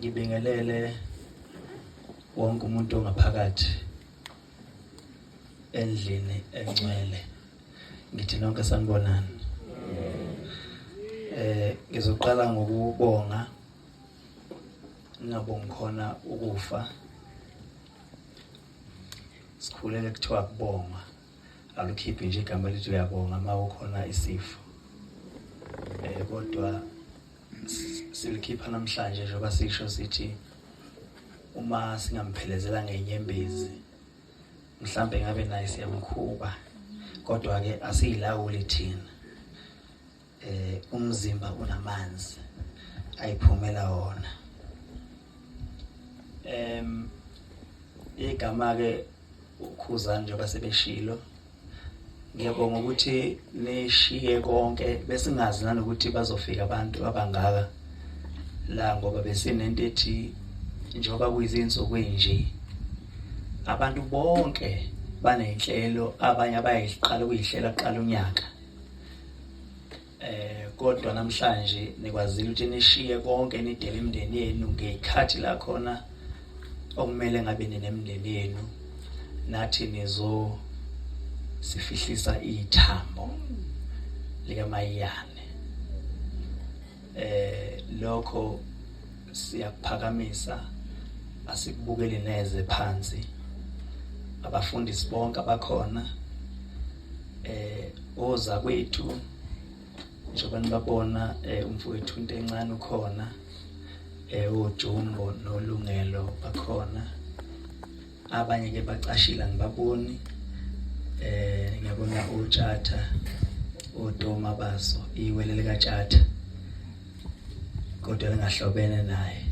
Ngibingelele wonke umuntu ongaphakathi endlini engcwele. Ngithi nonke sanibonani. Ngizoqala ngokubonga, ngingabongi khona ukufa. Sikhuleke kuthiwa kubonga, alukhiphi nje igama elithi uyabonga uma kukhona isifo. Kodwa silikhipha namhlanje njengoba sisho sithi uma singamphelezela ngenyembezi mhlambe ngabe naye siyamkhuba, kodwa ke asiyilawuli thina. Umzimba unamanzi ayiphumela wona. Igama ke uKhuzani njengoba sebeshilo, ngiyabonga ukuthi nishiye konke, besingazi nanokuthi bazofika abantu abangaka la, ngoba besinento ethi njengoba kuyizinsuku enje abantu bonke banenhlelo, abanye abayiqala ukuyihlela kuqala unyaka. Kodwa namhlanje nikwazile ukuthi nishiye konke nidele imindeni yenu ngekhathi la khona okumele ngabe ninemindeni yenu, nathi nizo sifihlisa ithambo likaMayiyane. Lokho siyakuphakamisa, asikubukeli neze phansi. Abafundisi bonke abakhona, oza kwethu njengoba nibabona, umfowethu into encane ukhona, oJumbo noLungelo bakhona, abanye ke bacashile angibaboni. Ngiyabona uTshatha, oDoma baso iwele likaTshatha, kodwa lingahlobene naye,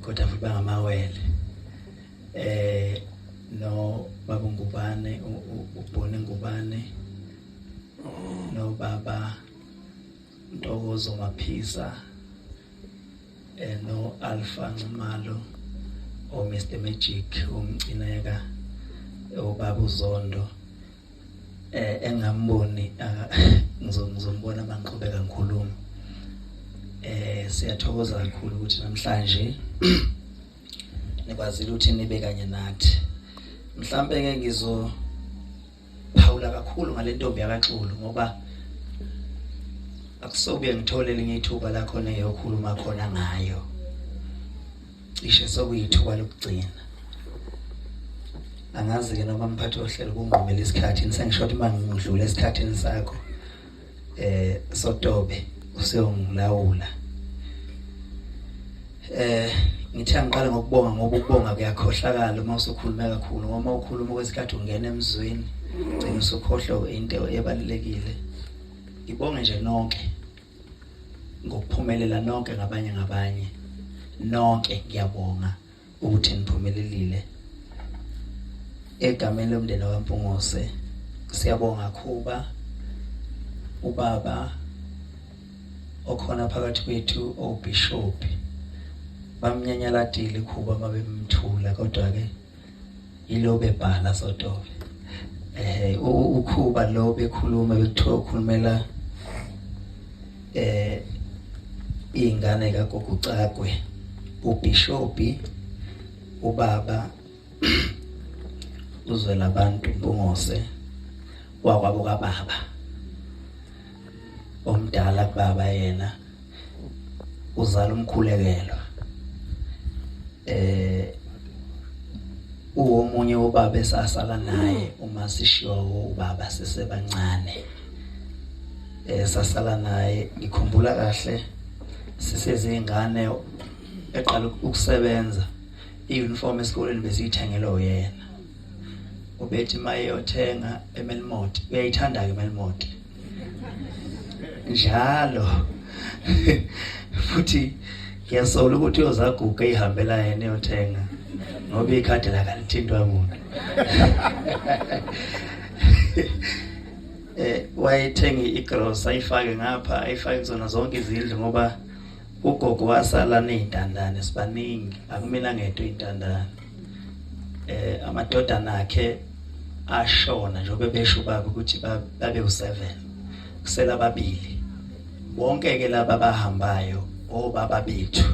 kodwa futhi bangamawele. No baba Ngubane, uBhone Ngubane, no baba Ntokozo Maphisa, no Alpha Nxumalo, o Mr Magic umcineka, ubaba uZondo, engamboni ngizombona mangiqhubeka ngikhuluma. Siyathokoza kakhulu ukuthi namhlanje nikwazile ukuthi nibe kanye nathi. Mhlambe ke ngizophawula kakhulu ngale ntombi yakaXulu, ngoba akusobuye ngithole elinye ithuba la khona ngiyokhuluma khona ngayo, cishe sokuyithuba lokugcina. Angazi ke noma mphathi ohlelo kungqumela isikhathi, sengisho ukuthi uma ngidlula esikhathini sakho sotobe useyongilawula. Ngithe ngiqala ngokubonga, ngoba ukubonga kuyakhohlakala uma usukhuluma kakhulu, ngoba uma ukhuluma kwesikhathi ungena emzweni gcina usukhohlwa into ebalulekile. Ngibonge nje nonke ngokuphumelela, nonke ngabanye ngabanye, nonke ngiyabonga ukuthi niphumelelile. Egameni lomndeni wakwaMpungose siyabonga Khuba, ubaba okhona phakathi kwethu owubishop, bamnyanyaladile Khuba mabemthula, kodwa ke yilo bebhala sotobe. uKhuba lo bekhuluma bekuthiwa ukhulumela ingane kaGogo Cagwe, ubishopi ubaba uZwelabantu Mpungose wakwabo kababa omdala kubaba, yena uzala umkhulekelwa. Uwomunye ubaba esasala naye uma sishiwa ubaba sisebancane, sasala naye ngikhumbula kahle sisezingane eqala ukusebenza, iuniform esikoleni besiyithengelwa uyena. Ubethi mayeyothenga eMelmoth, uyayithanda ke eMelmoth njalo, futhi ngiyasola ukuthi uyozaguga eyihambela yena eyothenga, ngoba ikhadi lakalithintwa muntu. Wayethenga igrosa ayifake ngapha, ayifake kuzona zonke izindlu, ngoba ugogo wasala nezintandane sibaningi, akumina ngedwa intandane. Amadodana akhe ashona njengoba besho baba ukuthi babe u7, kusela ababili. Bonke ke laba abahambayo obaba bethu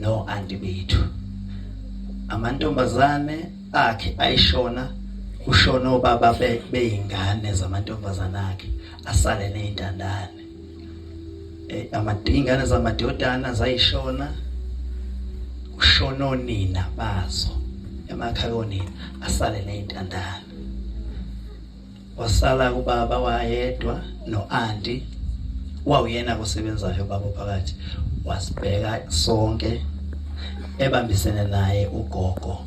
no anti bethu. Amantombazane akhe ayishona kushona obaba beyingane zamantombazane akhe asale nezintandane. Eh amadingane zamadodana zayishona kushona onina bazo emakhaya onina asale nezintandane. Wasala kubaba wayedwa no-anti wawuyena kosebenzayo baba phakathi wasibheka sonke ebambisene naye ugogo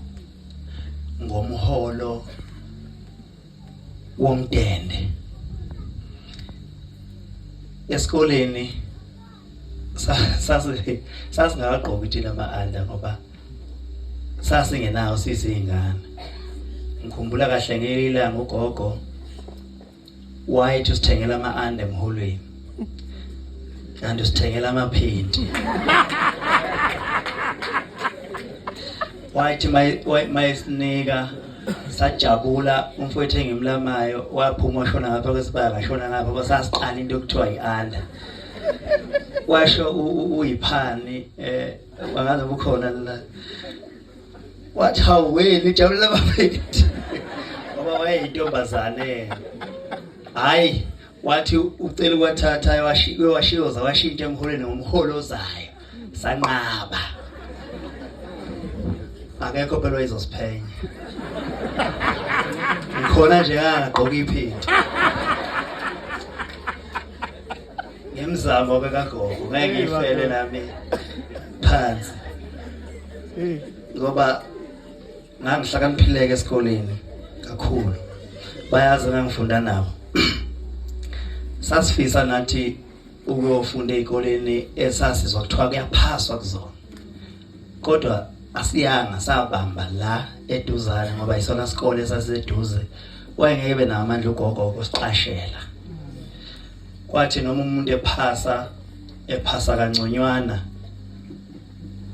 ngomholo womdende esikoleni sasingakagqoki thina ama-anda ngoba sasingenawo sisiyingane. Ngikhumbula kahle ngelinye ilanga ugogo wayethi usithengela ama-anda emholweni kanti usithengela amaphenti. Wayethi mayesinika sajabula umfowethu engimlamayo waphuma washona ngapha kwesibaya ngashona ngapha ngoba sasiqala into okuthiwa i-anda. Washo uyiphani eh angazi ubukhona la wathi hawu wena ujabula bafethu ngoba wayeyintombazane hayi wathi ucela ukwathatha washiyoza washintsha emholweni ngomholo ozayo sanqaba akekho phela wayezosiphenya ngikhona nje angagqoka iphindi ngemizamo bekagogo ngeke ngifele nami phansi ngoba ngangihlakaniphileke esikoleni kakhulu bayazi ngangifunda nabo sasifisa nathi ukuyofunda ezikoleni esasizwa kuthiwa kuyaphaswa kuzona kodwa asiyanga sabamba la eduzane ngoba isona sikole esasiseduze wayengeke be namandla ugogo ukusiqashela kwathi noma umuntu ephasa ephasa kangconywana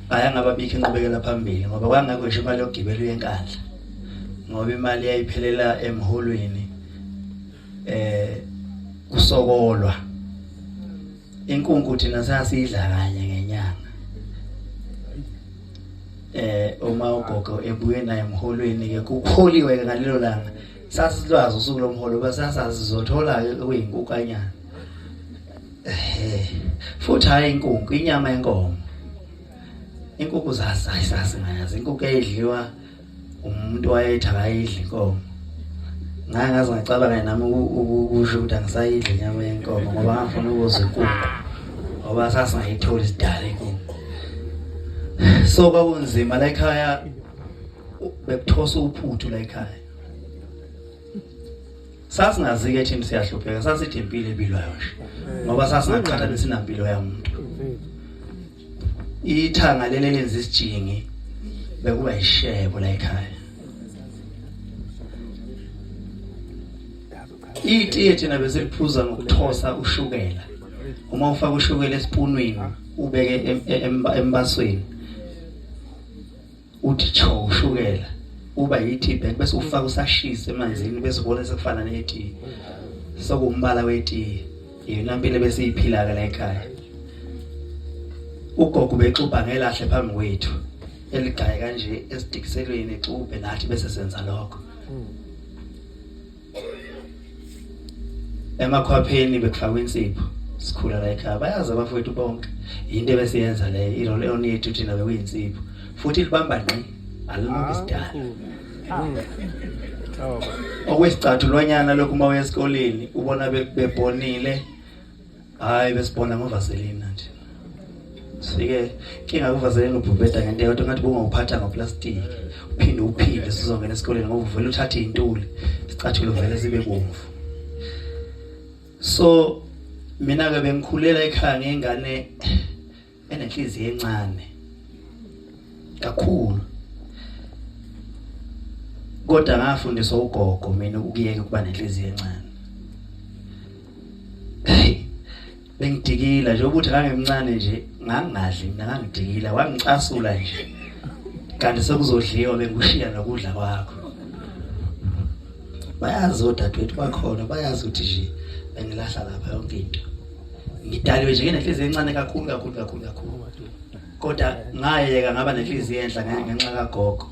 ayangababikho inqubekela phambili ngoba kwangekho ngisho imali yokugibela uye enkandla ngoba imali yayiphelela emholweni eh kusokolwa inkunku thina sasiyidla kanye ngenyanga eh uma ugogo ebuye naye emholweni ke kukholiwe ke ngalelo langa sasilwazi usuku lomholo basasazi sizothola ke okuyinkukanyana eh futhi hayi inkunku inyama yenkomo inkukhu zazi sasingayazi inkukhu eyidliwa umuntu wayethi akayidli inkomo ngake ngaze ngacabanga nami ukusho ukuthi angisayidli inyama yenkomo ngoba ngafuna ukuzwa inkukhu ngoba sasingayitholi sidala inkukhu so kwakunzima la ekhaya bekuthosa uphuthu la ekhaya sasingazi-ke thina siyahlupheka sasithi impilo ebilwayo nje ngoba sasingaqhathanisi nampilo yamuntu ithanga leli lenza isijingi bekuba ishebo la ekhaya itiye thina besiliphuza ngokuthosa ushukela uma ufaka ushukela esipunwini ubeke embasweni uthi cho ushukela uba yithi bag bese ufaka usashisa emanzini bese ubona sekufana netiye sokumbala wetiye iyona mpilo besiyiphila ke la ekhaya ugogo bexubha ngelahle phambi kwethu eligaye kanje esidikiselweni exubhe nathi bese senza lokho emakhwapheni bekufakwa insipho sikhula la ekhaya bayazi abafowethu bonke yinto ebesiyenza leyo i-roll on yethu thina bekuyinsipho futhi libamba ngqi alinuki isidala okwesicathulwanyana lokhu uma uya esikoleni ubona bebhonile hayi besibona ngovaselina nje sifike inkinga kuvaselina ubhubheda ngento eyodwa ngathi bungawuphatha ngoplastic uphinde uphinde sizongena esikoleni ngoba uvele uthathe intuli isicathulo vele sibe bomvu so mina ke bengikhulela ekhaya ngengane enenhliziyo encane kakhulu kodwa ngafundiswa ugogo mina ukuyeka ukuba nenhliziyo encane bengidikila nje ukuthi ngangimncane nje ngangingadli mina ngangidikila wangicasula nje kanti sekuzodliwa bengikushiya nokudla kwakho bayazi odadewethu bakhona bayazi ukuthi nje bengilahla lapha yonke into ngidaliwe nje nginenhliziyo encane kakhulu kakhulu kakhulu kakhulu. Kodwa ngayeka ngaba nenhliziyo enhla ngenxa kagogo.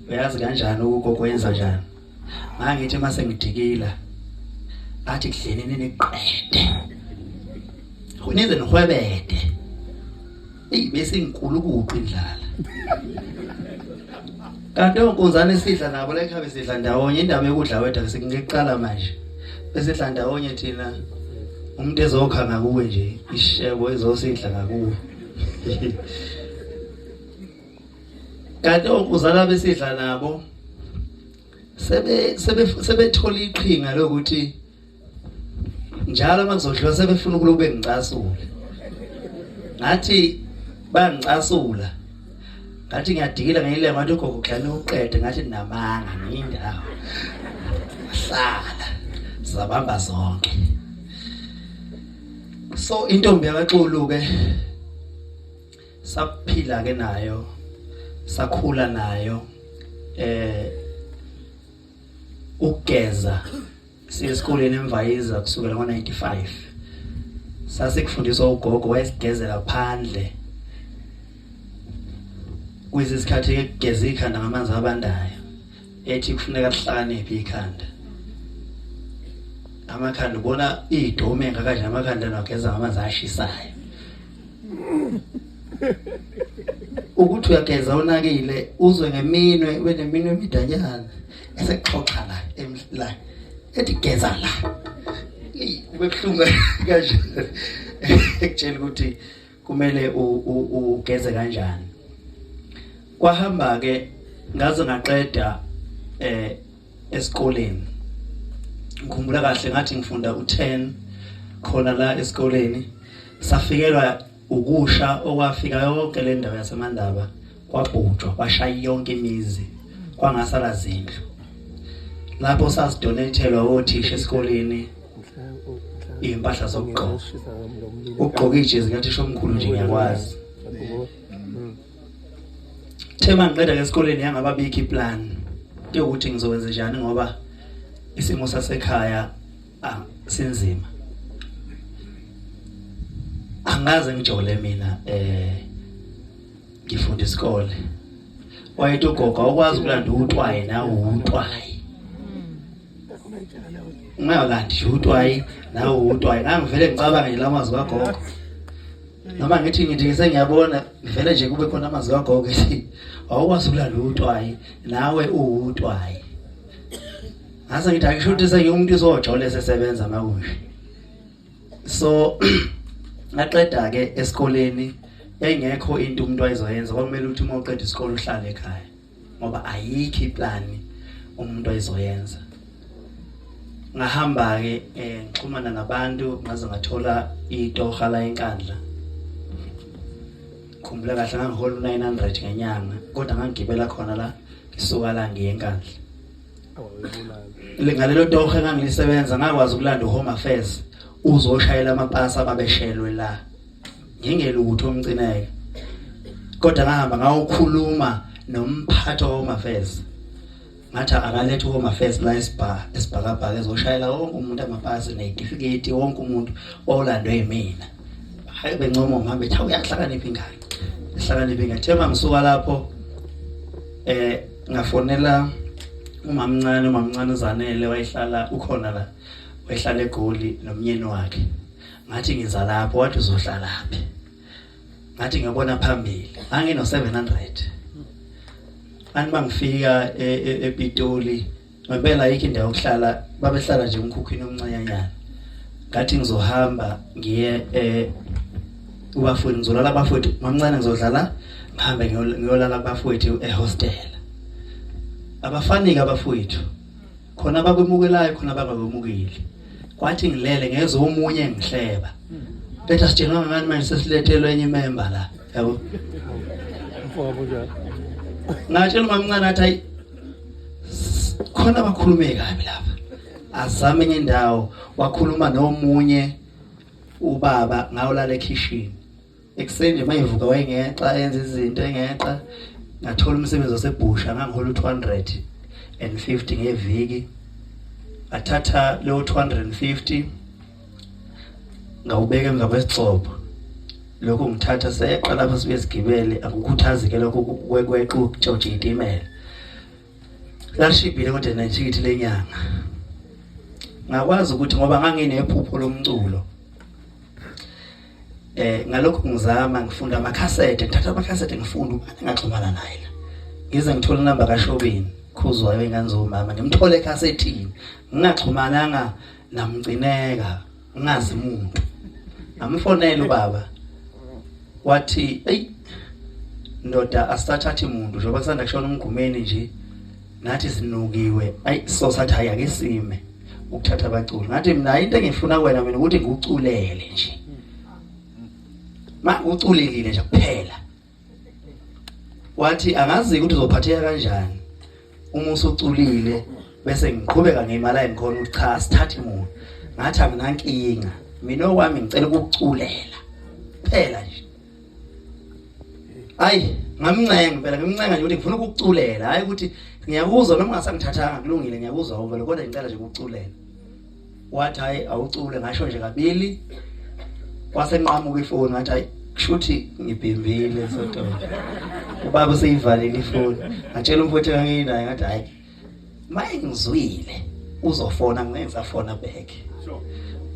Uyazi kanjani ugogo yenza njani? Ngangithi mase ngidikila athi kudleni niqede. Nize nihwebede. Eyi bese inkulukuqu indlala. Kanti onkunzane sidla nabo la ekhaya sidla ndawonye indaba yokudla wedwa sengiqala manje. Besidla ndawonye thina umuntu ezokha ngakuwe nje ishebo ezosidla ngakuwe. Kanti onkuzana besidla nabo sebe sebethola iqhinga lokuthi njalo uma kuzodliwa sebefuna ukuloku bengicasula. Ngathi bangicasula. Ngathi ngiyadikila ngeyile ngathi ugogo dlani uqede ngathi namanga ngiyindawo. Hlala sabamba zonke. So intombi yakaXulu ke saphila ke nayo sakhula nayo ukugeza siye esikoleni emvayiza kusukela ngo-95 sasikufundiswa ugogo wayesigezela phandle kwesikhathi ekugeza ikhanda ngamanzi abandayo ethi kufuneka lihlakaniphe ikhanda amakhanda ubona idome engaka nje amakhanda nogeza ngamanzi ashisayo ukuthi uyageza unakile uzwe ngeminwe ube neminwe emidanyana esekuxoxa la la ethi geza la kube buhlungu kanje ekutshela ukuthi kumele ugeze kanjani. Kwahamba ke ngaze ngaqeda esikoleni. Ngikhumbula kahle ngathi ngifunda u10 khona la esikoleni safikelwa ukusha okwafika yonke le ndawo yaseMandaba kwabhujwa kwashaya yonke imizi kwangasala zindlu. Lapho sasidonethelwa othisha esikoleni iy'mpahla zokugqoka. Ukugqoka ijezi kathisha omkhulu nje ngiyakwazi. Uthe mangiqeda ke esikoleni yangababikho iplan yokuthi ngizokwenza njani ngoba isimo sasekhaya sinzima. Angaze ngijole mina ngifunda isikole. Wayethi ugogo awukwazi ukulanda utwayi nawe utwayi. Ungayolandi nje utwayi nawe utwayi. Ngangivele ngicabanga nje lamazwi kagogo. Noma ngithi ngithi sengiyabona ngivele nje kube khona amazwi kagogo ethi awukwazi ukulanda utwayi nawe uwutwayi. Ngase ngithi akusho ukuthi sengiwumuntu uzojole sesebenza makunje. So ngaqeda ke esikoleni yayingekho into umuntu ayizoyenza kwakumele ukuthi uma uqeda isikole uhlale ekhaya ngoba ayikho iplani umuntu ayizoyenza. Ngahamba ke ngixhumana nabantu ngaze ngathola itoha la eNkandla. Khumbula kahle ngangihola u900 ngenyanga kodwa ngangigibela khona la ngisuka la ngiye eNkandla. Ngalelo tohe engangilisebenza ngakwazi ukulanda uHome Affairs uzoshayela amapasi ababeshelwe la. Ngingelutho umcineke. Kodwa ngahamba ngawukhuluma nomphathi wa Home Affairs. Ngathi akalethe uHome Affairs la esibhakabhaka ezoshayela wonke umuntu amapasi nezitifiketi wonke umuntu owulandwe yimina. Hayi bencoma umama bethi uyahlakanipha ingane. Ihlakanipha ingane. Thema ngisuka lapho ngafonela umamncane uZanele wayehlala ukhona la wayehlala eGoli nomnyeni wakhe. Ngathi ngiza lapho wathi uzohlala phi? Ngathi ngiyobona phambili. Ngangino 700. Ani bangifika ePitoli ngempela ayikho indawo yokuhlala babehlala nje umkhukhwini omncanyanyana. Ngathi ngizohamba ngiye kubafowethu ngizolala abafowethu mamncane ngizodlala ngihambe ngiyolala kubafowethu ehostel. Abafanike abafowethu khona abakwemukelayo khona abangakwemukeli. Kwathi ngilele ngezwe omunye ngihleba. Bethi asitshelwa ngani manje sesilethelwe enye imember la yabo. Mfowabo njalo. Ngatshela umamncane athi ayi khona abakhulume kabi lapha. Azame enye indawo wakhuluma nomunye ubaba ngawulala ekhishini. Ekuseni nje mayivuka wayengeqa enza izinto engeqa ngathola umsebenzi wasebhusha ngangihola u250 ngeviki. Athatha leyo 250 ngawubeka emva kwesigxobo. Lokhu ngithatha seqa lapha sibuye sigibele, akukhuthazi ke lokho kwekweqa ukutshontsha itimela. Lashibhile kodwa nethikithi lenyanga. Ngakwazi ukuthi ngoba nganginephupho lomculo. Ngalokho ngizama ngifunda amakhasethe, ngithatha amakhasethe ngifunda ubani engaxhumana naye la. Ngize ngithole inamba kaShobeni, Khuzwayo ingane zomama, ngimthole ekhasethini. Ngingaxhumananga namgcineka, ngingazi umuntu. Ngamfonela ubaba. Wathi, "Ey ndoda asithathathi umuntu njengoba kusanda kushona umgumeni nje nathi sinukiwe. Ayi so sathi hayi ake sime ukuthatha abaculi." Ngathi mina into engifuna kuwena mina ukuthi ngikuculele nje. Manguculelile nje kuphela. Wathi angazi ukuthi uzophatheka kanjani uma usuculile bese ngiqhubeka ngemali engikhona ukuthi cha sithathe umuntu. Ngathi anginankinga mina okwami ngicela ukukuculela kuphela nje. Ayi ngamncenga phela, ngimncenga nje ukuthi ngifuna ukukuculela, hayi ukuthi ngiyakuzwa noma ungasangithathanga kulungile ngiyakuzwa vele kodwa ngicela nje ukukuculela. Wathi hayi awucule, ngasho nje kabili wasenqamuka ifoni. Ngathi hayi kushuthi ngibhimbile sodona, ubaba useyivalile ifoni. Ngatshela umfowethu enganginaye ngathi hayi maye ngizwile uzofona, ngeke ngisafona back.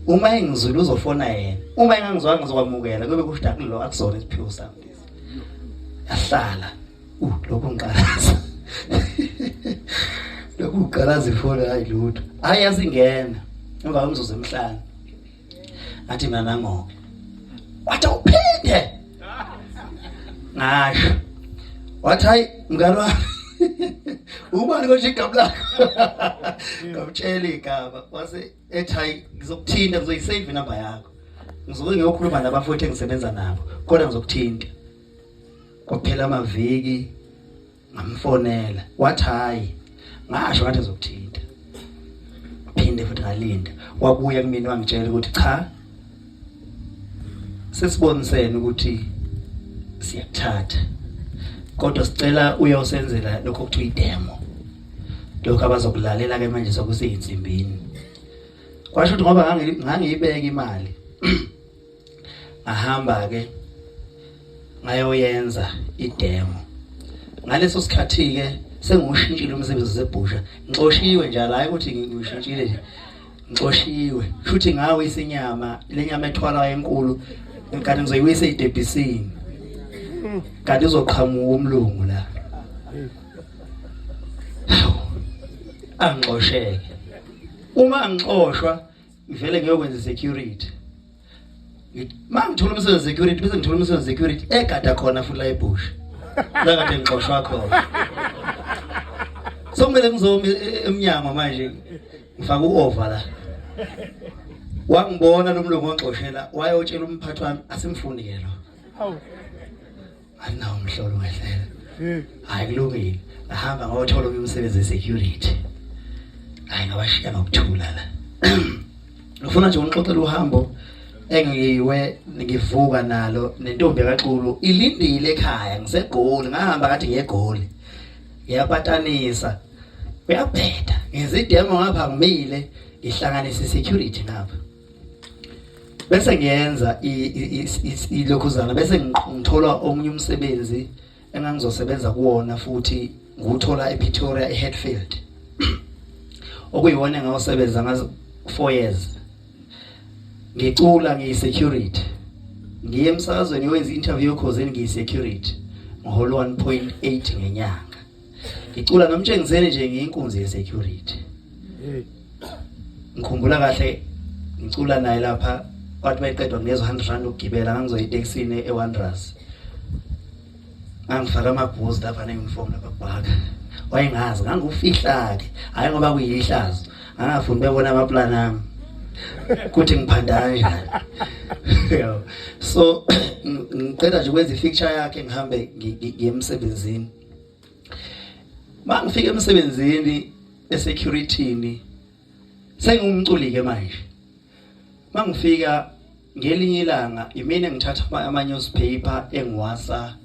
Uma engizwile uzofona yena, uma engangizwanga ngizokwamukela kube kusho akulo akusona isiphiwo sami lesi. Yahlala lokhu ngiqalaza lokhu ngiqalaza ifoni, hayi lutho, hayi yasingena emva kwemizuzu emihlanu. Ngathi mina nangoke, wathi awuphinde, ngasho wathi hayi mngani wami ubani konje igama lakho? Ngamtshela igama, wase ethi hayi ngizokuthinta, ngizoyisave inamba yakho, ngizoke ngiyokhuluma nabafowethu engisebenza nabo kodwa ngizokuthinta. Kwaphela amaviki ngamfonela, wathi hayi ngasho ngathi ngizokuthinta, phinde futhi ngalinda. Wabuya kumina wangitshela ukuthi cha sesibonisene ukuthi siyakuthatha kodwa sicela uyosenzela lokho okuthiwa idemo, lokho abazokulalela ke manje sokuseyinsimbini. Kwasho ukuthi ngoba ngangiyibeka imali, ngahamba ke ngayoyenza idemo. Ngaleso sikhathi ke sengiwushintshile umsebenzi zebhusha, ngixoshiwe njalo, hayi ukuthi ngiwushintshile nje, ngixoshiwe futhi ngawe isinyama lenyama ethwala enkulu kanti ngizoyiwisa idebhisini kanti uzoqhamuka umlungu la angixosheke. Uma angixoshwa ngivele ngiyokwenza security, mangithola umsebenzi security bese ngithola umsebenzi security egada khona futhi la ebush la kade ngixoshwa khona. So kumele ngizome emnyango manje ngifaka uover la. Wangibona lo mlungu wangixoshela, wayotshela umphathi wami asimfuni ke lo. Hawu, alinawo umhlolo wehlela. Hayi kulungile, ngahamba ngawuthola umsebenzi security, hayi ngabashiya ngokuthula la. Ngifuna nje unixoxela uhambo engiyiwe ngivuka nalo nentombi kaXulu ilindile ekhaya ngiseGoli. Ngahamba kathi ngiye eGoli, ngiyapatanisa kuyabheda, ngenza idemo ngapha ngimile ngihlanganisa security ngapha bese ngiyenza ilokhuzana bese ngithola omunye umsebenzi engangizosebenza kuwona futhi nguthola ePretoria eHatfield, okuyiwona engawusebenza ngazo 4 years ngicula ngiyi-security. Ngiye emsakazweni ngiyowenza i-interview ekhozeni ngiyi-security, ngihola 1.8 ngenyanga ngicula nomtshengiseni nje ngiyinkunzi ye-security. Ngikhumbula kahle ngicula naye lapha, wathi bayiqedwa ngiyezwa 100 rand ukugibela, ngangizoya etekisini eWanderers, ngangifaka amabhuzi lapha ne-uniform lapha kubhaka, wayengazi ngangufihla-ke, hhayi ngoba kuyihlazo, ngangafuni bebona amaplani ami kuthi ngiphanda kanjani. So ngiqeda nje ukwenza i-feature yakhe ngihambe ngiye emsebenzini. Mangifika emsebenzini esecurityini sengumculi ke manje. Mangifika ngelinye ilanga imina ngithatha ama newspaper engiwasa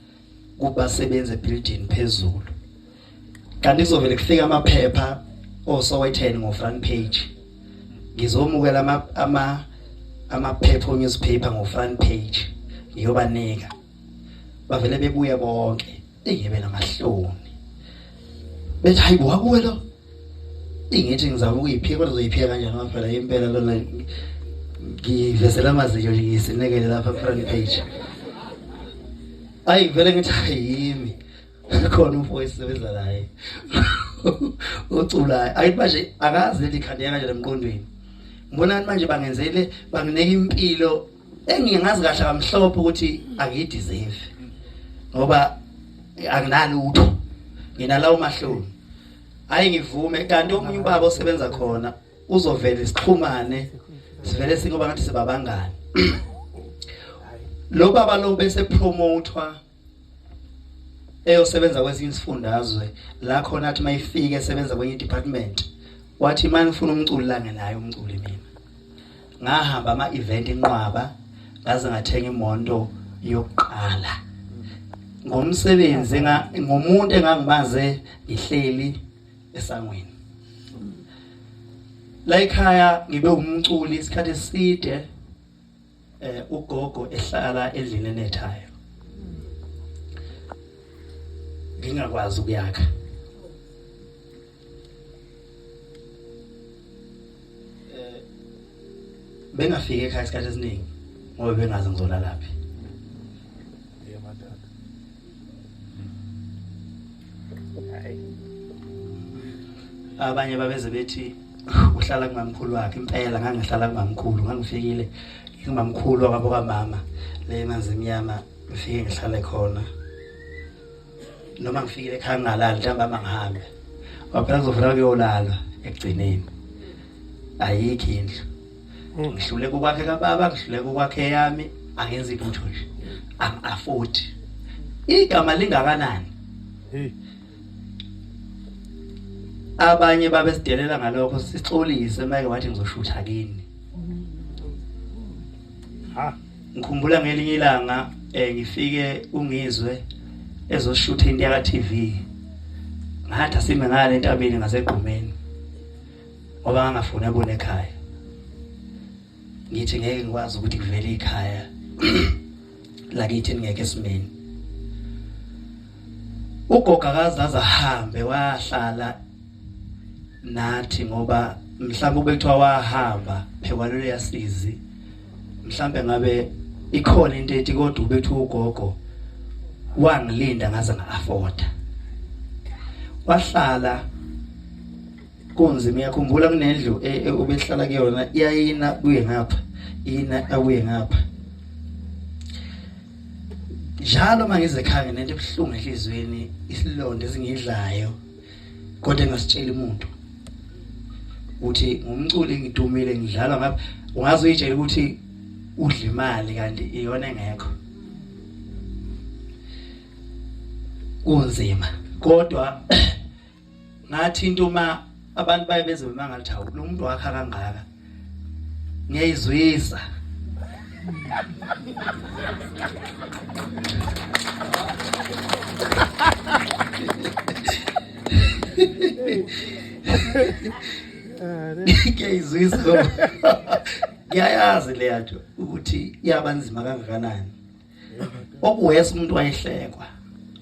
kubasebenzi ebuilding phezulu, kanti kuzovele kufika amaphepha oSowetan ngo front page, ngizomukela ama ama amaphepha newspaper ngo front page. Ngiyobanika. Bavele bebuye bonke. Ingibe namahloni. Bethi hayi wakuwe lo. Ingithi ngizama ukuyiphika kodwa uzoyiphika kanjani ngoba phela impela lona ngivezela amazinyo nje ngisinekele lapha front page. Ayi vele ngithi ayimi. Khona umfo esisebenza naye. Uculayo. Ayithi manje akazi leli khanda kanjani emqondweni. Ngibona manje bangenzele bangineka impilo engingazi kahle kamhlophe ukuthi angiyideserve ngoba anginalutho nginalawo mahloni hayi ngivume kanti omunye ubaba osebenza khona uzovele sixhumane sivele singoba ngathi sibabangani lo baba lo bese promothwa eyosebenza kwesinye isifundazwe la khona athi mayifike esebenza kwenye department wathi manje ufuna umculi la ngenayo umculi mina ngahamba ama event inqwaba ngaze ngathenga imoto yokuqala ngomsebenzi ngomuntu engangimaze ngihleli esangweni la ekhaya ngibe umculi isikhathi eside eh ugogo ehlala endlini enethayo ngingakwazi ukuyakha eh bengafiki ekhaya isikhathi esiningi ngoba bengazi ngizolalaphi abanye babeze bethi uhlala kumamkhulu wakhe impela ngangihlala kumamkhulu ngangifikile kumamkhulu wakwabo kamama le manzi emnyama ngifike ngihlale khona noma ngifikile ekhaya ngingalali ntambama ngihambe waphela kuzofuna kuyolalwa ekugcineni ayikho indlu ngihlule kokwakhe kababa ngihlule kokwakhe yami angenzi lutho nje angi-afford igama lingakanani Hey. Abanye babesidelela ngalokho sixolise make wathi ngizoshutha kini. Ha. Ngikhumbula ngelinye ilanga eh ngifike ungizwe ezoshutha into yaka TV. Ngathi asime ngale entabeni ngasegqumeni. Ngoba ngangafuni abone ekhaya. Ngithi ngeke ngikwazi ukuthi kuvele ikhaya lakithi ngeke esimeni. Ugogo akaze azahambe wahlala nathi ngoba mhlawumbe ubekuthiwa wahamba phekwalelo yasizi mhlawumbe ngabe ikhona into ethi kodwa ubethu ugogo wangilinda ngaze nga-afforda wahlala kunzima uyakhumbula kunendlu e, e, obehlala kuyona iyayina kuye ngapha ina abuye ngapha njalo uma ngize ekhaya nento ebuhlungu enhlizweni isilonda esingidlayo kodwa engasitsheli umuntu uthi ngumculi ngidumile ngidlala ngapha ungaze uyitshele ukuthi udla imali kanti iyona engekho kunzima kodwa ngathi into uma abantu baye beze bemangala ukuthi hawu lo muntu wakha kangaka ngiyayizwisa ngiyayizwisa ngiyayazi leya nto ukuthi iyabanzima kangakanani okuwesi umuntu wayehlekwa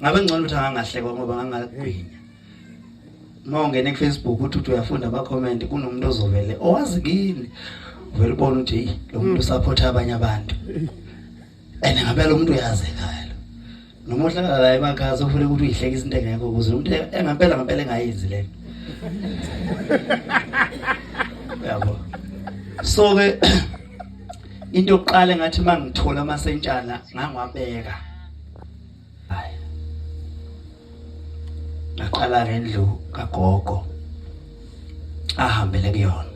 ngabe ngcono ukuthi angangahlekwa ngoba ngangagwinya uma ungena ku-Facebook uthi uthi uyafunda ama-comment kunomuntu ozovele owazi kini uvele ubone ukuthi heyi lo muntu usaphotha abanye abantu and ngabe lo muntu uyazi ekhaya lo noma uhlala la emakhaya sofuna ukuthi uyihlekise into engekho ukuze umuntu engampela ngampela engayenzi le nto yabo so ke into yokuqala engathi mangithola amasentshana ngangiwabeka hayi ngaqala ngendlu kagogo ahambele kuyona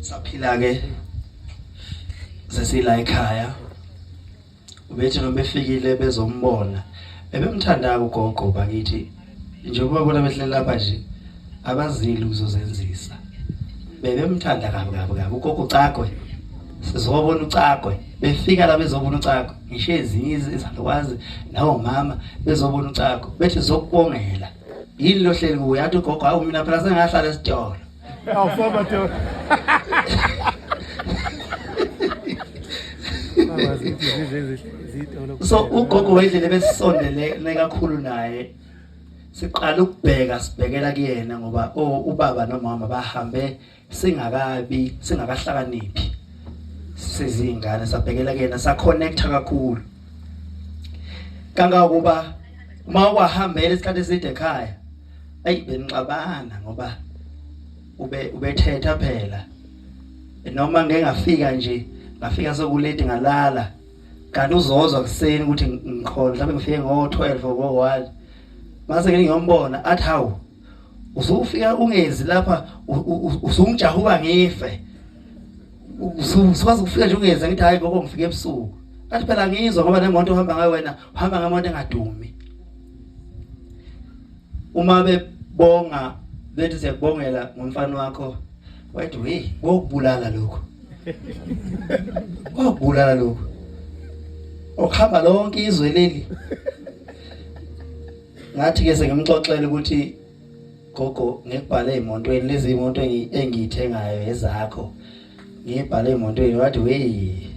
saphila ke sesila ekhaya ubethi noma befikile bezombona bebemthanda ugogo bakithi njengoba bona behleli lapha nje abazili ukuzozenzisa bebemthanda kabi kabi kabi ugogo ucagwe sizobona ucagwe befika la bezobona ucagwe ngisho ezinye izalukwazi nawomama bezobona ucagwe bethi zokubongela yini lohleli kuye athi ugogo hawu mina phela sengahlala esitolo Awufama doda. So ugogo wendlela besisondelene kakhulu naye, siqala ukubheka sibhekela kuyena ngoba oh ubaba nomama bahambe singakabi singakahlakaniphi sizingane, sabhekela kuyena saconnecta kakhulu kangangokuba uma wahambela isikhathi eside ekhaya, ayi benixabana ngoba ube ubethetha phela. Noma ngeke ngafika nje, ngafika sekulate ngalala, kanti uzozwa kuseni ukuthi ngikhona, mhlawumbe ngifike ngo-12 or ngo-1, mase ke ngiyombona athi hawu usufika ungezi lapha, usungijahuka ngife, usukwazi ukufika nje ungezi. Ngithi hayi gogo, ngifike ebusuku. Athi phela ngizwa ngoba nemoto uhamba ngayo wena, uhamba ngemoto engadumi. Uma bebonga bethi siyakubongela ngomfana wakho, wathi we kokubulala lokho, kokubulala lokho okuhamba lonke izwe leli. Ngathi ke sengimxoxela ukuthi gogo, ngikubhale emontweni lezi imoto engiyithengayo ezakho, ngiyibhale emontweni. Wathi we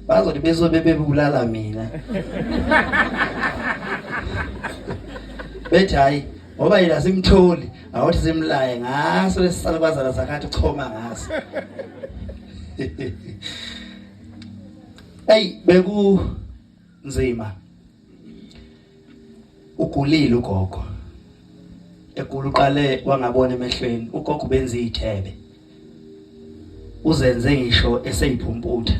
bazothi bezobe bebulala mina, bethi hayi ngoba yena simtholi awuthi simlaye ngaso lesisalukwazana sakhathi uchoma ngaso. Ey beku nzima, ugulile ugogo, egula uqale wangabona emehlweni. Ugogo benza izithebe, uzenze ngisho eseyiphumputha.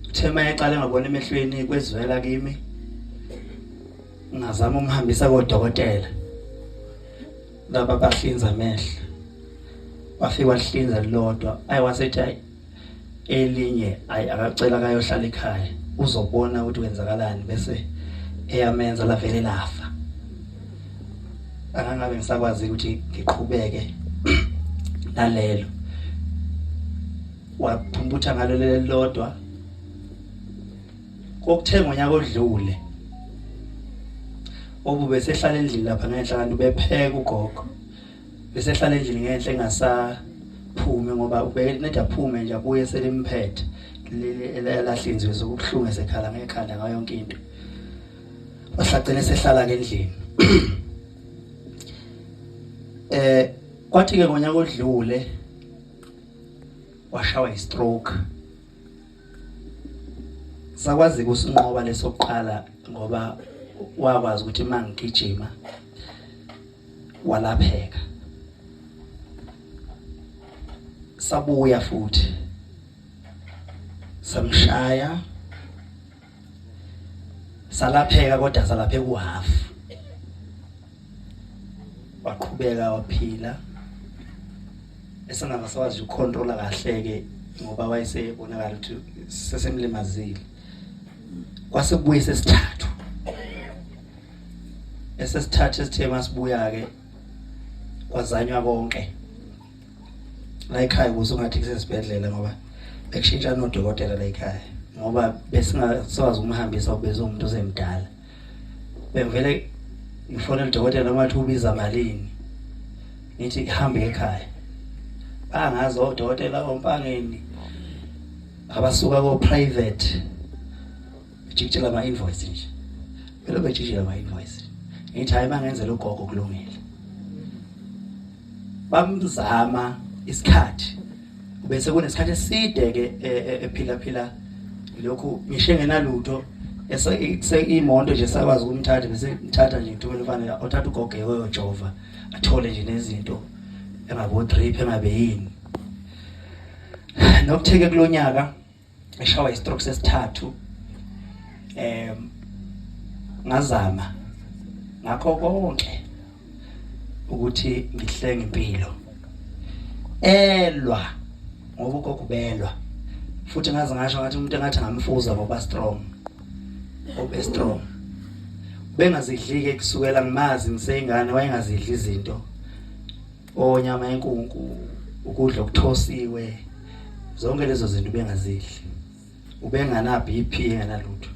Uthe mayeqala engabona emehlweni kwezwela kimi, ngazama umhambisa kodokotela laba bahlinza amehlo, wafika wahlinza lilodwa, ayi wasethi ayi elinye ayi akacela kayohlala ekhaya uzobona ukuthi kwenzakalani, bese eyamenza lavele lafa. Angangabe ngisakwazi ukuthi ngiqhubeke nalelo, waphumputha ngalo leli lodwa. Kokuthenga unyaka odlule obube sehlala endlini lapha ngenhla, kanti ubepheka ugogo, besehlala endlini ngenhla engasaphumi ngoba ubenede aphume nje abuye selimphethe leli elahlinziwe sokubuhlungu, esekhala ngekhanda ngayo yonke into, wahlagcina sehlala ke endlini. Kwathi ke ngonyaka odlule washawa istroke, sakwazi ukusinqoba lesokuqala ngoba wakwazi ukuthi mangigijima walapheka. Sabuya futhi samshaya salapheka, kodwa salapheka uhalf, waqhubeka waphila esengasakwazi ukucontrola kahle ke ngoba wayesebonakala ukuthi sesemlimazile. Kwase kubuye sesithathu, esesithathu esithe masibuya ke kwazanywa konke la ekhaya, kuze ungathi kusesibhedlela ngoba bekushintsha nodokotela la ekhaya, ngoba besingasakwazi ukumhambisa ubeze umuntu osemdala. Bengivele ngifonele udokotela noma athi ubiza malini, ngithi hambe ekhaya. Bangazi odokotela ompangeni abasuka ko private bejikijela ama invoice nje, belo bejikijela ama invoice. Ngithi hayi mangenzela ugogo kulungile. Bamzama isikhathi, bese kunesikhathi eside ke ephila phila lokhu ngisho engenalutho, ese imoto nje sakwazi ukumthatha, bese ngithatha nje ngithumela umfana othatha ugogo eyojova athole nje nezinto engabo drip engabe yini. Nokutheke kulonyaka eshawa istroke sesithathu, ngazama ngakho konke ukuthi ngihlenge impilo elwa ngoba ugogo belwa futhi. Ngaze ngasho ngathi umuntu engathi ngamfuza ngoba strong, obe strong, bengazidlike kusukela ngimazi ngiseyingane, wayengazidli izinto onyama yenkunku, ukudla okuthosiwe, zonke lezo zinto bengazidli. Ubengana BP, enganalutho,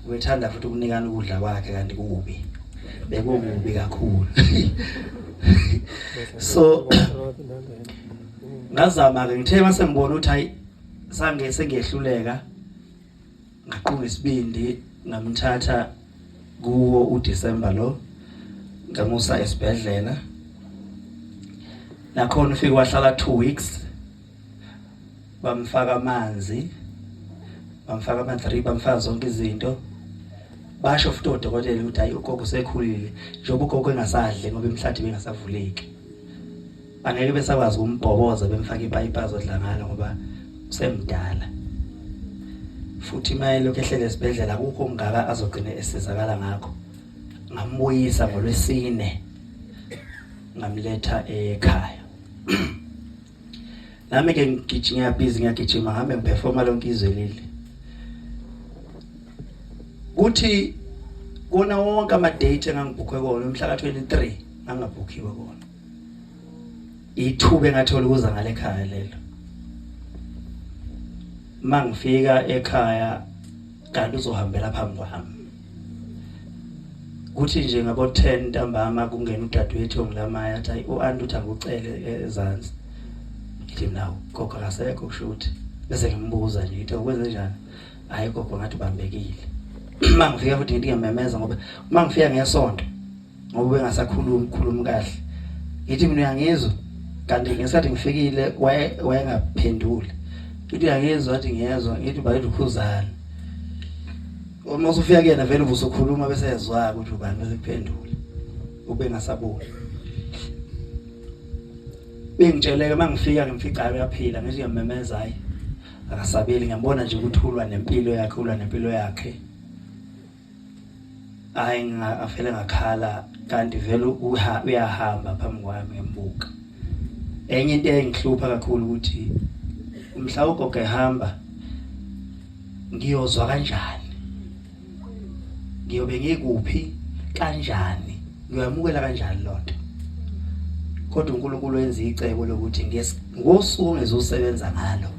ubethanda futhi ukunikana ukudla kwakhe, kanti kubi, bekukubi kakhulu. So ngazama ke, ngithe mase ngibona ukuthi hayi Sange sengiyehluleka, ngaqunga isibindi, ngamthatha kuwo uDecember lo, ngamusa esibhedlela. Nakhona ufike wahlala 2 weeks, bamfaka amanzi, bamfaka ama-3, bamfaka zonke izinto. Basho futhi odokotela ukuthi hayi, ugogo usekhulile, njengoba ugogo engasadli ngoba imihlathi bengasavuleki, angeke besakwazi ukumbhoboza bemfaka ipayipi azodla ngalo ngoba usemdala. Futhi uma elokhu ehlele esibhedlela akukho okungaka azogcine esizakala ngakho. Ngambuyisa ngolwesine, ngamletha ekhaya. Nami ke ngigijima, ngiyabhizi, ngiyagijima, ngihambe ngiperforma lonke izwe leli. Kuthi kona wonke ama date engangibhukhe kona, umhla ka23 ngangabhukhiwe kona. Ithuba engathola ukuza ngale khaya lelo. Mangifika ekhaya kanti uzohambela phambi kwami. Kuthi nje ngabo 10 ntambama kungena udadewethu ongilamaya, athi hayi, u-anti uthi angikucele ezansi. Ngithi mina gogo akasekho, kusho ukuthi bese ngimbuza nje, ngithi ukwenze njani? Hayi gogo, ngathi ubambekile. Uma ngifika futhi ngithi ngiyamemeza, ngoba uma ngifika ngesonto ngoba ubengasakhulumi khulumi kahle, ngithi mina uyangizwa? Kanti ngesikhathi ngifikile wayengaphenduli. Ngithi uyangizwa? Athi ngiyezwa. Ngithi bayithi ukhuzani. Uma usufika kuyena vele ubusukhuluma bese ezwa ukuthi ubani, bese kuphendula. Ubengasaboni. Bengitsheleke mangifika ngimfica uyaphila, ngithi ngiyamemeza, hayi akasabeli. Ngiyambona nje ukuthi ulwa nempilo yakhe, ulwa nempilo yakhe. Hayi, ngafele ngakhala, kanti vele uyahamba phambi kwami, ngiyambuka. Enye into engihlupha kakhulu ukuthi mhla ugogo ehamba ngiyozwa kanjani, ngiyobe ngikuphi kanjani, ngiyoyamukela kanjani lonto. Kodwa uNkulunkulu wenza icebo lokuthi ngosuku ongezosebenza ngalo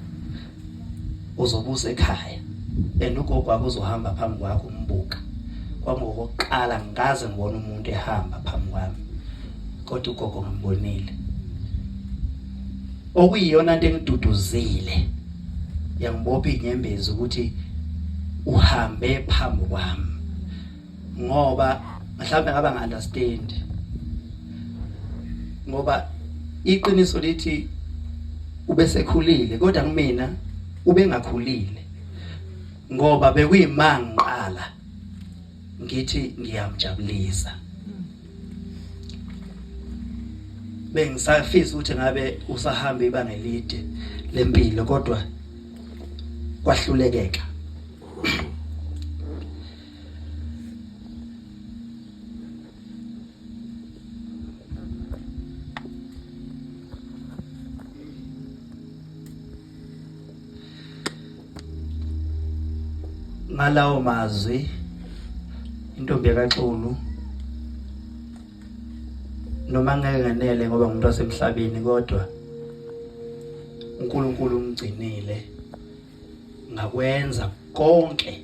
uzobusa ekhaya, and ugogo wakho uzohamba phambi kwakho umbuka. Kwangokokuqala ngikaze ngibona umuntu ehamba phambi kwami, kodwa ugogo ngimbonile. Okuyiyona nto engiduduzile, yangibopha inyembezi ukuthi uhambe phambi kwami, ngoba mhlawumbe ngaba ngi-understand, ngoba iqiniso lithi ubesekhulile, kodwa kumina ubengakhulile, ngoba bekuyimangiqala ngithi ngiyamjabulisa. Bengisafisa ukuthi ngabe usahamba ibanga elide lempilo, kodwa kwahlulekeka. Ngalawo mazwi, intombi yakaXulu, noma ngeke nganele ngoba ngumuntu wasemhlabeni, kodwa uNkulunkulu ungigcinile ngakwenza konke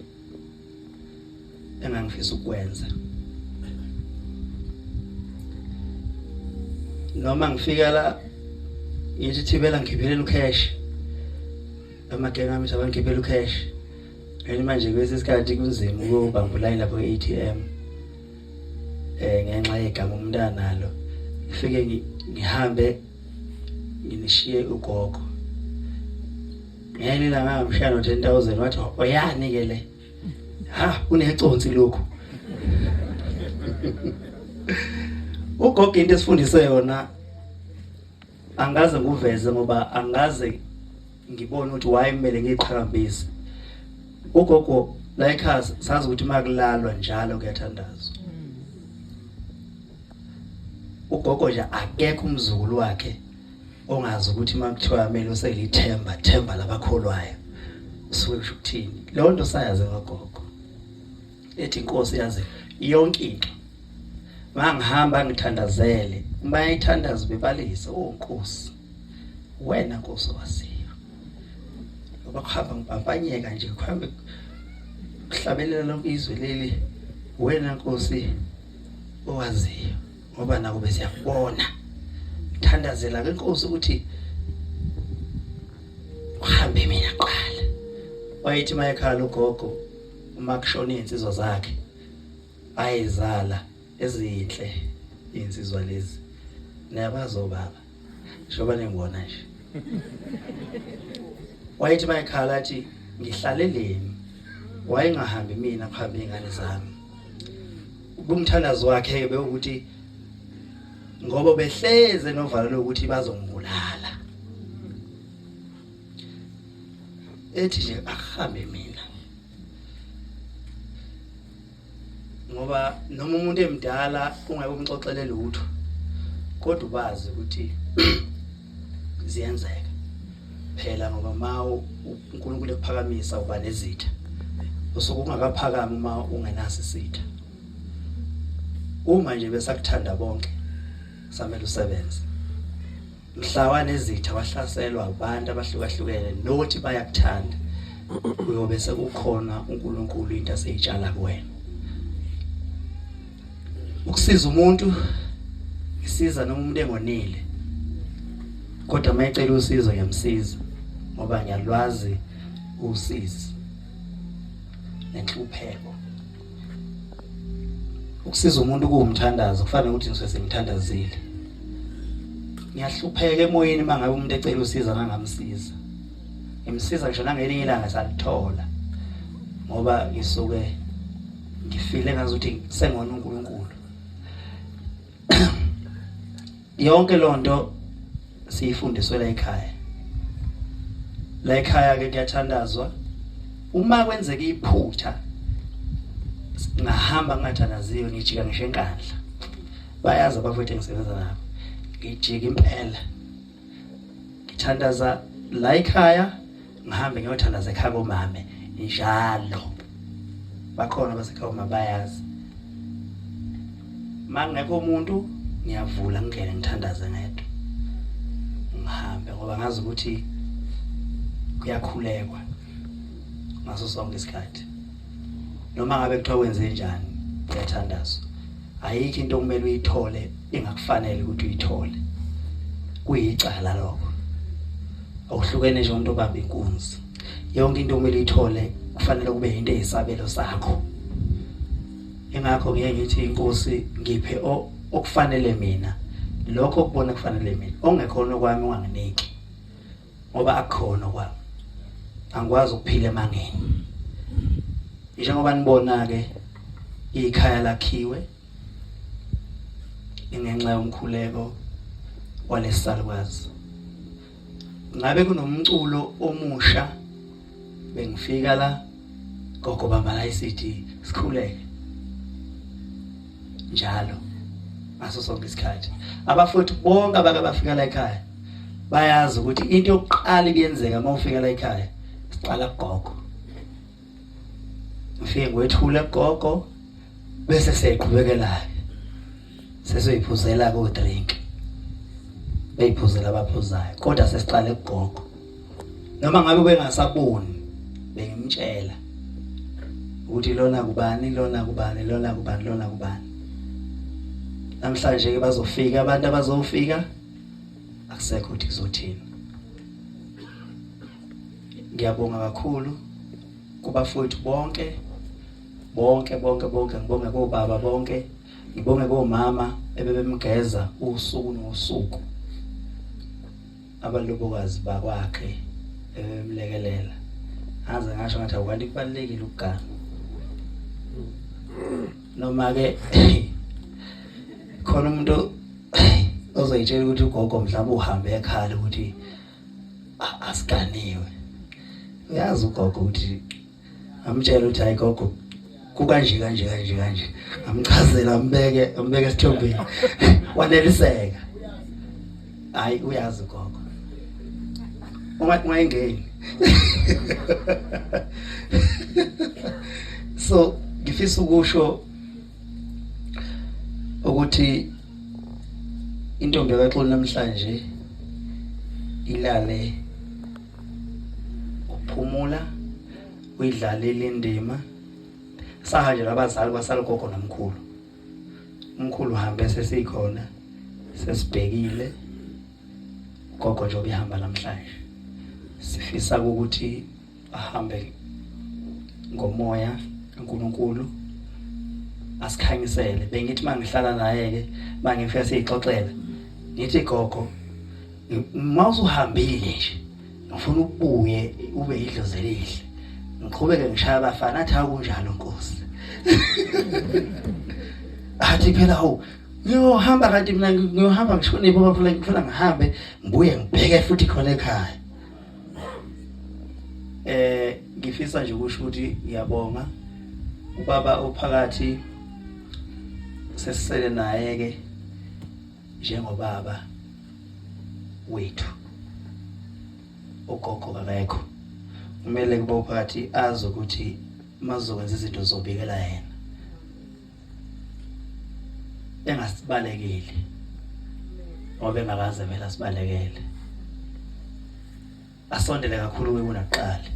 engangifisa ukwenza. Noma ngifika la ngithi thibela ngikhipheleni ucash, amagenge ami abangikhiphela ucash, and manje kwesi sikhathi kunzima ukubamba ulayini lapho e-ATM ngenxa yegama umuntu analo. Ngifike ngihambe nginishiye ugogo. Ngeke ilanga ngamshaya no 10000, wathi oyani ke le, ha uneconsi lokhu. Ugogo into esifundise yona angaze nguveze, ngoba angaze ngibone ukuthi why kumele ngiqhakambise. Ugogo la ekhaya sazi ukuthi makulalwa njalo kuyathandazwa. Ugogo nje akekho umzukulu wakhe ongazi ukuthi makuthiwa kumele uselithemba themba labakholwayo usuke kusho ukuthini. Leyo nto sayazi ngogogo, ethi inkosi yazi yonke into. Mangihamba ngithandazele, bayayithandaza bebalise, oh Nkosi, wena Nkosi owaziyo. Ngoba kuhamba ngipampanyeka nje, kuhambe kuhlabelela lonke izwe leli, wena Nkosi owaziyo, ngoba nako besiyakubona. Thandazela ke Nkosi ukuthi Kuhambe mina kuqala. Wayethi mayekhala ugogo uma kushona izinsizwa zakhe ayizala ezinhle izinsizwa lezi. Niyabazi obaba. Njengoba ningibona nje. Wayethi mayekhala athi ngihlaleleni. Wayengahambi mina kuhambe izingane zami. Kumthandazo wakhe ke bewukuthi ngoba behleze novalo lokuthi bazongibulala. Ethi nje akuhambe mina. Ngoba noma umuntu emdala ungeke umxoxele lutho kodwa ubazi ukuthi ziyenzeka phela ngoba ma uNkulunkulu ekuphakamisa uba nezitha usuke ungakaphakami uma ungenaso isitha uma nje besakuthanda bonke samele usebenze mhla wanezitha wahlaselwa abantu abahlukahlukene nothi bayakuthanda kuyobe sekukhona uNkulunkulu into aseyitshala kuwena ukusiza umuntu ngisiza noma umuntu engonile kodwa mayecela usizo ngiyamsiza ngoba ngiyalwazi usizi nenhlupheko ukusiza umuntu kuwumthandazo kufanele ukuthi ngisuke sengithandazile ngiyahlupheka emoyeni uma ngabe umuntu ecela usizo ngangamsiza ngimsiza ngisho nangelinye ilanga salithola ngoba ngisuke ngifile ngazuthi sengona uNkulunkulu yonke lonto siyifundiswe la ekhaya la ekhaya ke kuyathandazwa uma kwenzeka iphutha ngahamba ngingathandaziwe ngijika ngisho enkandla bayazi abafowethu engisebenza nabo ngijika impela ngithandaza la ekhaya ngihambe ngiyothandaza ekhaya komame njalo bakhona abasekhaya komama bayazi mangekho umuntu ngiyavula ngingene ngithandaze ngedwa ngihambe ngoba ngazi ukuthi kuyakhulekwa ngaso sonke isikhathi noma ngabe kuthiwa wenze njani kuyathandazwa ayikho into okumele uyithole engakufanele ukuthi uyithole kuyicala lokho awuhlukene nje umuntu obamba inkunzi yonke into okumele uyithole kufanele kube into eyisabelo sakho ingakho ngiye ngithi inkosi ngiphe okufanele mina lokho okubona kufanele mina ongekhona okwami unganginiki ngoba akukhona kwami angikwazi ukuphila emangeni njengoba nibona ke ikhaya lakhiwe ingenxa yomkhuleko walesalukazi ngabe kunomculo omusha bengifika la gogo bamba la iCD sikhuleke njalo ngaso sonke isikhathi abafowethu bonke abake bafika la ekhaya bayazi ukuthi into yokuqala ibiyenzeka uma ufika la ekhaya siqala kugogo ngifike ngiwethule kugogo bese siyayiqhubekela sesoyiphuzela ko drink beyiphuzela abaphuzayo kodwa sesiqale kugogo noma ngabe ubengasaboni bengimtshela ukuthi lona kubani lona kubani lona kubani lona kubani namhlanje ke bazofika abantu abazofika akusekho ukuthi kuzothini ngiyabonga kakhulu kubafowethu bonke bonke bonke bonke ngibonge kobaba bonke ngibonge komama ebebemgeza usuku nosuku abalobokazi bakwakhe ebebemlekelela aze ngasho ngathi awukanti kubalulekile ukugana noma ke khona umuntu ozoyitshela ukuthi ugogo mhlawumbe uhambe ekhala ukuthi asiganiwe uyazi ugogo ukuthi amtshela ukuthi hayi gogo kukanje kanje kanje kanje amchazela ambeke ambeke esithombeni waneliseka hayi uyazi gogo uma ungayingeni so ngifisa ukusho ukuthi intombi kaXoli namhlanje ilale ukuphumula uyidlalile indima sahanjelwa abazali kwasala ugogo nomkhulu umkhulu uhambe sesikhona sesibhekile ugogo nje obihamba namhlanje Sifisa ukuthi ahambe ngomoya uNkulunkulu asikhanyisele. Bengithi mangihlala naye ke mangifika siyixoxela ngithi gogo mawusuhambile nje ngifuna ubuye ube idlozi elihle ngiqhubeke ngishaya abafana athi akunjalo nkosi athi phela hawu ngiyohamba kanti mina ngiyohamba ngishone baba phela ngifuna ngihambe ngibuye ngibheke futhi khona ekhaya. Ngifisa nje ukusho ukuthi ngiyabonga ubaba ophakathi sesisele naye ke njengobaba wethu. Ugogo akekho, kumele kuba uphakathi azi ukuthi mazokwenza izinto zobikela yena engasibalekeli ngoba engakaze vele asibalekele, asondele kakhulu kuye kunakuqala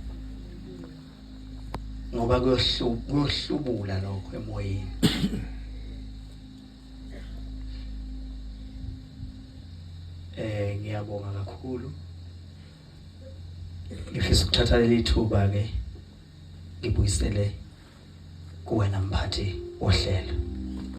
ngoba kuyohlubula lokho emoyeni. Ngiyabonga kakhulu, ngifisa ukuthatha leli thuba ke ngibuyisele kuwena mphathi wohlelo.